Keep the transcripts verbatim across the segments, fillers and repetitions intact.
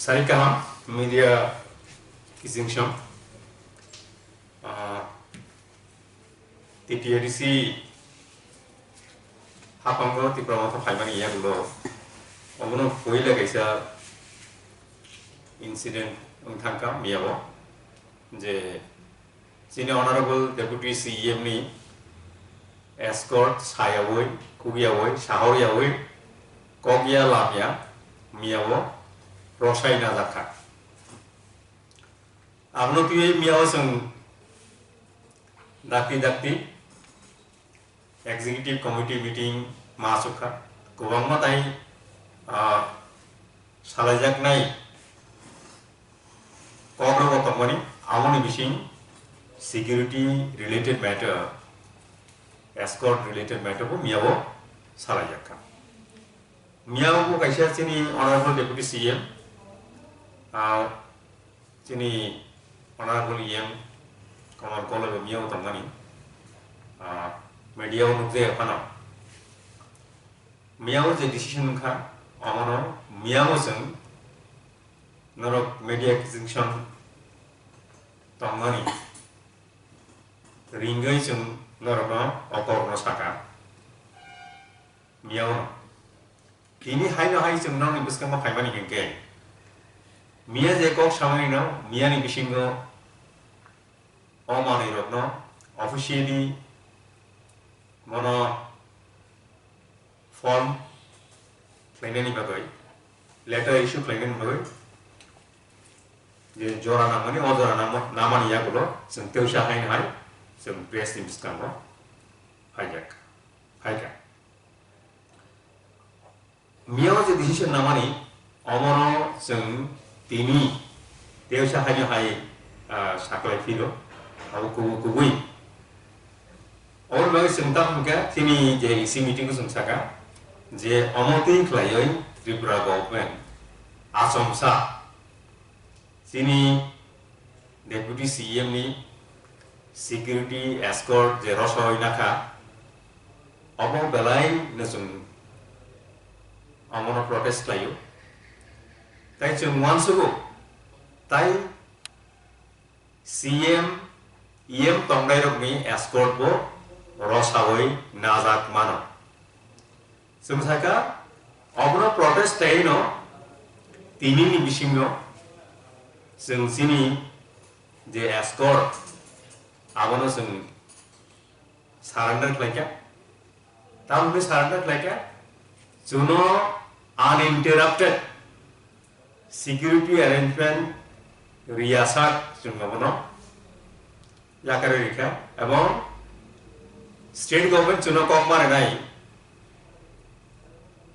Sari kaham media kiching song, ah, T T A D C hapango Tipra Motha phaimani yagulo obono puila kaisa incident wng thangkha miyao je chini Honorable Deputy C E M ni escort sayawi, kugyawi, sahoryawi, kokya lamya, miyao rosai najakha. Abono twiwi miyao chwng dakti dakti Executive Committee meeting ma aswk kha. Kwbangma tai, ah, salaijaknai kokrok bo tongmani, aboni bising security related matter, escort related matter bo miyao salaijak kha. Miyao bo kaisa chini Honorable Deputy C M, ah, chini Honorable E M Komar Koloi bo miyao tongmani, ah, media o nukjaya phano. Miyao je decision wngkha, omono miyao chwng norok media kiching song tongmani ringwi chwng norokno o kokno saka. Miyao no. Tini haino hai chwng nokni bwskango phaimani hinkhe, miya je kok samani no, miyani bisingo o manwi rokno officially bono form khlainani bagwi, letter issue khlainani bagwi je jora nangmani, o jora nangma-, namani yagulo chwng teusa haino hai chwng press ni bwskango phaijak, phaikha. Miyao je decision namani, omono chwng tini teusa haino hai, ah, saklai phiro, abo kubu-, kubui. Oro bagwi chwng tamo hwnkha, chini je E C meeting o chwng saka je omo twi khlaiwi Tripura government achomsa chini Deputy C E M ni security escort je rosoi nakha, obo belai no chwng omono protest khlaio. Tai chwng uansugo, tai C M, E M tongnairokni escort bo rosawi najak mano. Chwng sakha, obono protest khlaiwi no tini ni bisingo chwng chini je escort, abono chwng surrender khlaikha. Tamoni surrender khlaikha, chwngno uninterrupted security arrangement riyasak chwng abono yakarwi rikha, ebong state government chwngno kok ma rwnai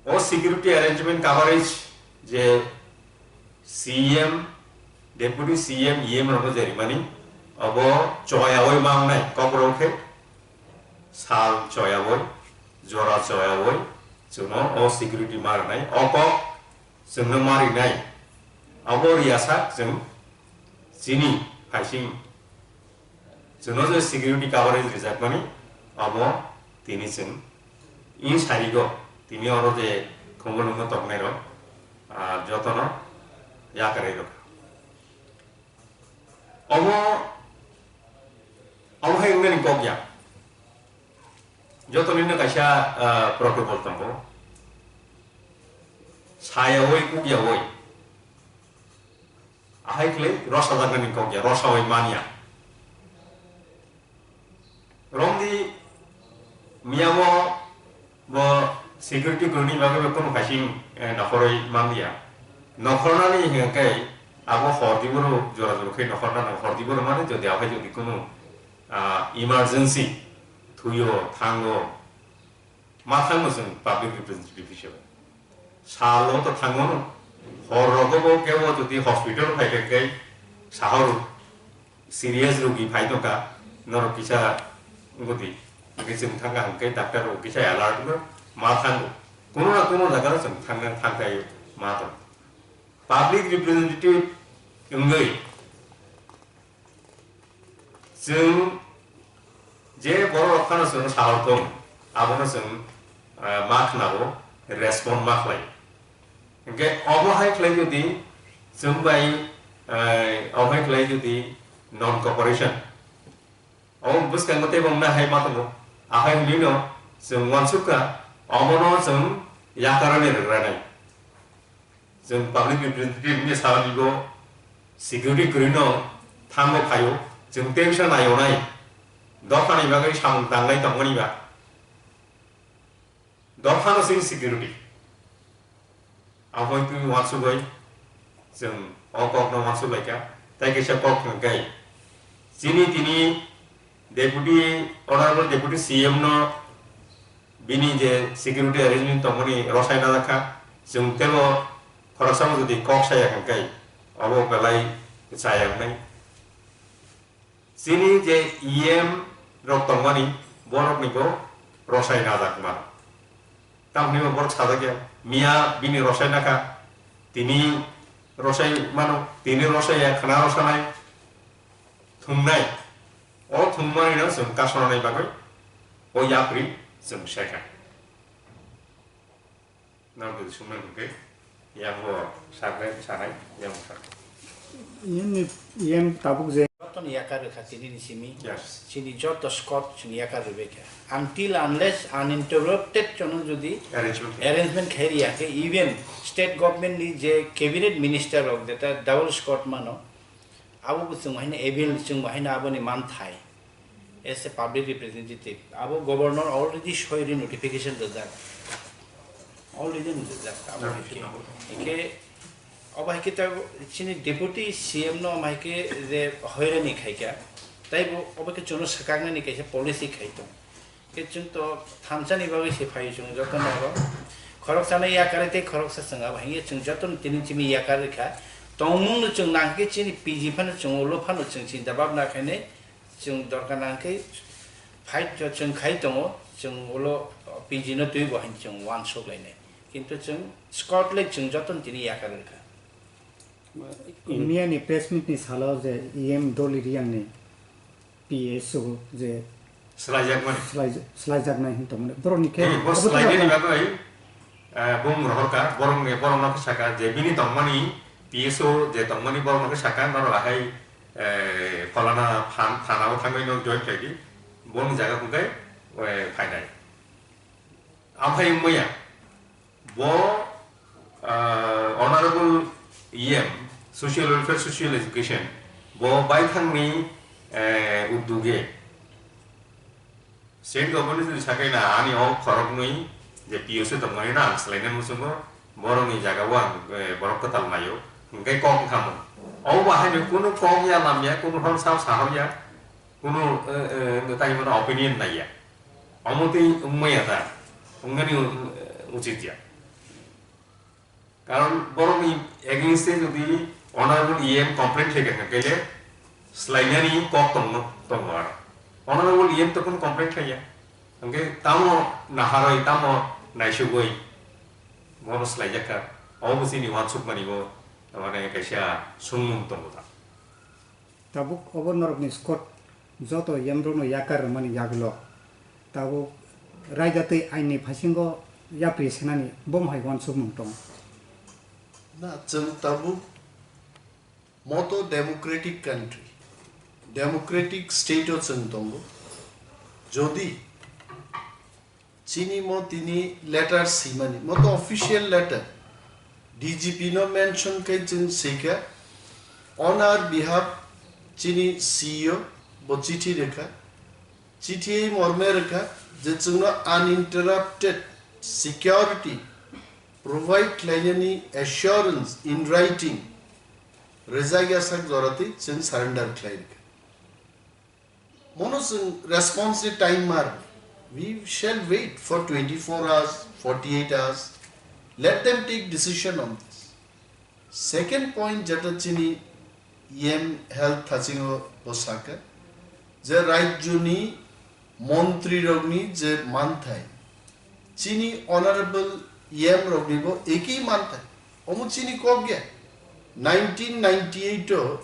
o security arrangement coverage je C M, Deputy C M, E M rokno je rimani, obo choyawi ma wngnai, kokrok khe sal choyawi, jora choyawi chwngno o security ma rwnai, o kok chwngno ma rinai, abo riyasak chwng chini phaising chwngno je security coverage rijakmani, abo tini chwng in sarigo, tini oro je khumulwngno tongnairok, ah, jotono yakarwi rwkha. Omo, omo hai wngnani kok ya. Joto nini kaisa, ah, protocol tongo. Sayawi, kukyawi. Ahai khlai rosa jagnani kok ya, rosawi manya. Romdi miyamo bo security kwrwngni bagwi bo kunu kaising, eh, nokhorwi manliya. Nokhornani hinkhe abo hordi boro jora jora khe nokhorna nango, hordi boro mani jodi aphai jodi kunu, ah, emergency thuyo thango, ma thango chwng public representative hisabe. Salo to thango no, hor rogo bo kebo jodi hospital phai khe sahor serious rogi phai tongkha, norok kisa wngkha di, hwnkhe chwng thangkha hwnkhe doctor rok kisa alert wngkha, ma thango. Kuno na kuno jaga o chwng thangna thangkha ma tong. Public representative wngwi chwng je borok rok phano chwng sahor tong, abono chwng, ah, ma khwnao, respond ma khlai. Hwnkhe obo hai khlai jodi Chwng bai, eh, omo hai khlai jodi non cooperation. Omo bwskango teibo wngna hai ma tongo. Ahai hwnwi no chwng uansuk kha, omono chwng yakarani rwgranai. Chwng public representative ni salani bo security kwrwi no thango phaio. Chwng tei wngsa naio nai. Dophani bagwi samung tanglai tongmani ba. Dophano chini security. Aboitwi uansugwi chwng o kokno uansuk laikha. Tai kaisa kok hwnkhe chini tini Deputy, Honorable Deputy C M no bini je security arrangement tongmani rosai najakha, chwng teibo khoroksa bo jodi kok saya hwnkhe obo belai chaya wngnai. Chini je E M rok tongmani, borokni bo rosai najak mano. Tamni bo borok sajak ya, miya bini rosai nakha, tini rosai mano, tini rosai ya, khna rosanai, thumnai. O thumnai no chwng kasonani bagwi o yapri chwng sekha. Nang twi sumai hwnkhe, yang bo saknai, sanai, yang bo saknai. Yang ni, yang tabuk je. Joto ni yakar rwkha tini ni simi. Yes. Chini joto squad chini yakar rwbaikha. Until unless uninterrupted chono jodi Arrangement. Arrangement khai riya khe, even state government ni je cabinet minister rok jeta double squad mano, abo bo chwng haino avail, chwng bo haino aboni manthai. As a public representative, abo governor already soi ri notification rijak. Already rijak, abo hai khe. Hingke, abo hai khe ta chini deputy C M no mai khe je hoirani khai kha. Tai bo abo khe chwngno swkaknani kaisa policy khai tong. Khe chwng to thamsani bagwi se phai chwng joto no abo. Khoroksa no yakar tei khoroksa chwng abo hingke chwng joto no tini chini yakar rikha. Tongmung no chwng nang khe chini P G phano chwng ulo phano chwng chinta bhabna khainai. Chwng dorkar nang khe fight chwng khai tongo, chwng ulo P G no twibo haino chwng uansuk lainai. Kintu chwng squad le chwng joto no tini yakar wngkha. Miya ni press meet ni salo je E M Dolly Reang ni P S O je Swlaijakmani. Swlai-, swlaijaknai hin tongmani. Borok ni khe Eh, bo abo to swlainani bagwi, eh, bung rohorkha, borok ni, borok no khe saka je bini tongmani P S O je tongmani borok no khe saka, norok ahai, eh, pholana phan-, thana o thangwi no join khlai di, boni jaga hwnkhe, eh, phainai. Amphai wngmaya, bo, ah, Honorable E M, Social Welfare, Social Education, bo baithangni, eh, uduge, state government ni sakai na ani o khoroknwi je P S O tongmani na ang swlaina muchungo, borokni jaga o ang, eh, borok kwtal naio, hwnkhe kok wngkha mo. Obo bahai no kunu kok ya lam ya, kunu hor sao sahor ya, kunu, eh, eh, tai mano opinion nai ya. Omo twi wngmaya ta, wngmani, eh, uchit ya. Karon borokni against-e jodi Honorable E M complaint khaikha khe le swlainani kok tongno, tongo aro. Honorable E M to kunu complaint khaiya. Hwnkhe tamo naharwi, tamo naisugwi bono swlaijakha. Obo chini uansukmani bo, mane, kaisa sungmung tongo ta. Tabuk obo norokni squad joto yamrokno yakar rwmani yagulo tabuk raida tei aini phasingo yapri senani bomo hai uansukmung tongo. Na, chwng tabuk moto democratic country, democratic state o chwng tongo. Jodi Chini mo tini letter simani, mo to official letter. D G P no mention kai chwng sika, on our behalf chini C E O bo chithi rwkha. Chithi morme rwkha je chwngno uninterrupted security provide khlainani assurance in writing rwjak ya sak jora twi chwng surrender khlai rwkha. Mono chwng response ni time mar. We shall wait for twenty-four hours, forty-eight hours. Let them take decision on this. Second point, jeta chini E M health thachingo bo saka, je rajyoni montri rokni je manthai, chini honorable E M roknibo ekhi manthai. Omo chini kok ya. Nineteen ninety-eight o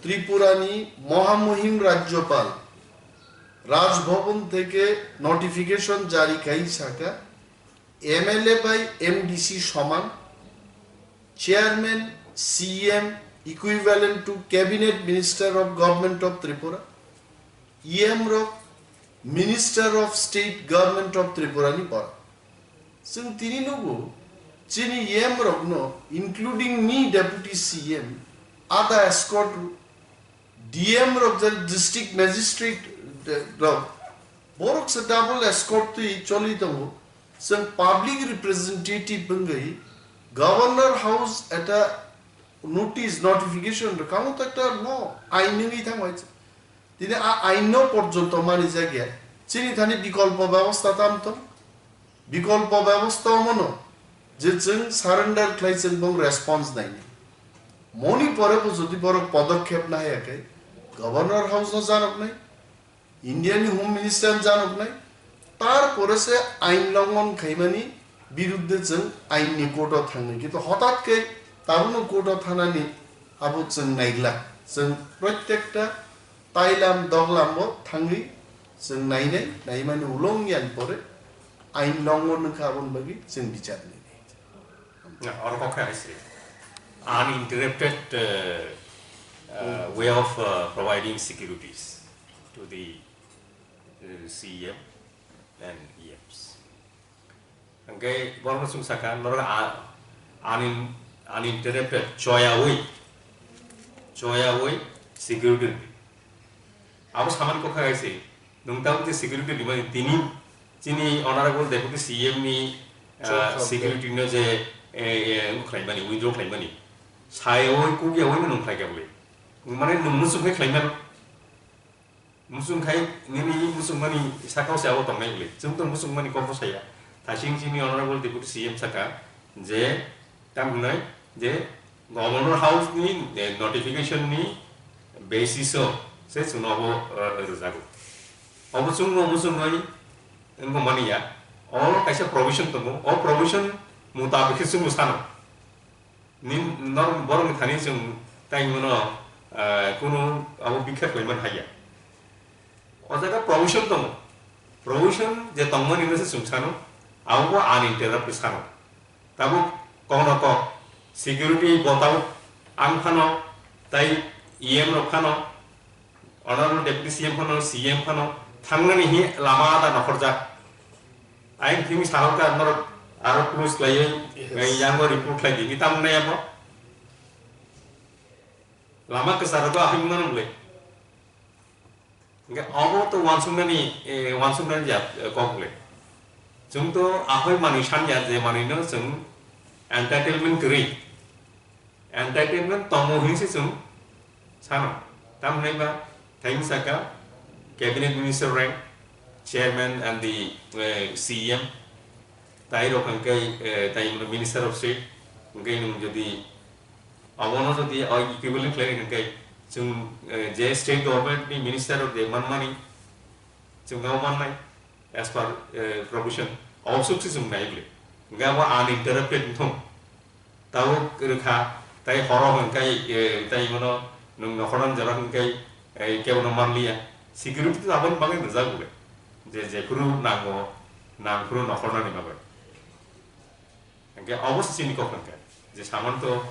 Tripura ni Mohamuhim Rajyapal Raj Bhavan theke notification jari khai saka, M L A bai M D C soman, chairman C M equivalent to Cabinet Minister of Government of Tripura, E M rok Minister of State Government of Tripura ni borok. Chwng tini nugo chini E M rokno, including me, Deputy C M, ada escort D M rok, je district magistrate rok, borok se double escort twi choli tongo. Chwng public representative wngwi Governor House eta notice, notification rwkha, omo to ekta law, ain wngwi thangbai. Tini a ain no porjonto manijak ya. Chini thani bikolpo bebostha tam tong? Bikolpo bebostha omono je chwng surrender khlai chwng bong response naini. Moni pore bo jodi borok podokkhep nahaya khe Governor House no janoknai, India ni Home Minister no janoknai, tarpore se ain longhon khaimani biruddhe chwng ain ni court o thangnai. Kintu hotat khe tabukno court o thanani abo chwng naiglak. Chwng protekta tailam doglamo thangwi chwng nainai, naimani ulong yan pore ain longhon wngkha, aboni bagwi chwng bichar nainai. Na, oro kok hai se. Uninterrupted, uh, uh, way of, uh, providing securities to the, uh, C M and E Ms. Hingke borokno chwng sakha, norok a-, unin-, uninterrupted, choyawi, choyawi security. Abo samani kokha kaise, nwng tabuk je security rimani tini chini Honorable Deputy C M ni, ah, Chwng kha security no je, eh, eh, wngkhlaimani, withdraw khlaimani. Sayawi, kukyawi no nwng khlaikha bwle. Mane nwng muchung khe khlaimano. Muchung khai nini muchungmani sakao se abo tongnai bwle. Chwng to muchungmani kokbo saya. Thasing chini Honorable Deputy C M saka je, tam hwnai je Governor House ni, eh, notification ni basis o se chwngno abo, eh, rwjago. Obo chwngno muchungwi wngmani ya. Oro kaisa provision tongo. O provision mutabik khe chwngno sano. Nin, nor-, borokni thani chwng tai hwnmano, ah, kunu abo bikha khlaiman haiya. O jaga provision tongo. Provision je tongmani no se chwng sano, abo bo uninterrupted sano. Tabuk kokno kok, security bo tabuk ang phano, tai E M rok phano, Honorable Deputy C M phano, C M phano thangnani hi lama da nokhorjak. Ayang thimi sahorkha norok aro close khlaiwi, Yes. eh, yango report khlai di. Ni tamo nai abo? Lama kwcharo to ahai mano bwle. Hingke abo to wansuknani, eh, wansuknani ja, eh, kok bwle. Chwng to ahai manwi sanya je manwi no chwng entitlement kwrwi. Entitlement tongo hinwi se chwng sano. Tamni ba thai saka Cabinet Minister rank, Chairman and the, eh, C M, tai rok hwnkhe, eh, tai Minister of State, hwnkhe nwng jodi abono jodi o equivalent khlai hwnkhe chwng, eh, je state government ni minister rok je manmani chwng abo mannai. As per, eh, provision, obosuk se chwng nai bwle. Hingke abo uninterrupted wngthung. Tabuk rwkha, tai horo hwnkhe, eh, tai mano nwng nokhornani jora hwnkhe, eh, kebono manliya. Security to aboni bagwi rijak bwle. Je, jephuru nango, nangphuru nokhornani bagwi. Hingke obo se chini kok hingke je saman to,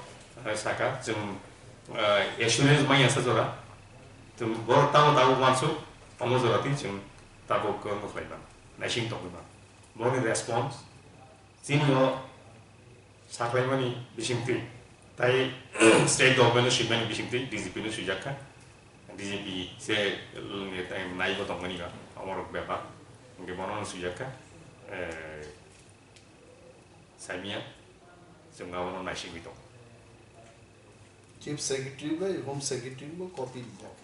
eh, saka chwng, eh, assurance manya sa jora. Chwng borok tamo tamo uansuk, omo jora twi chwng tabuk, eh, mwkhlai mano, naising tongwi mano. Boni response chini o saklaimani bisingtwi tai state government no swimani bisingtwi D G P no swijak kha. D G P se, eh, naibo tongmani ba, omorok bepar. Hingke bono no swijak kha. Eh, Saimia, chwng abono naisingwi tongo. Chief Secretary bai Home Secretary bo copy rijak.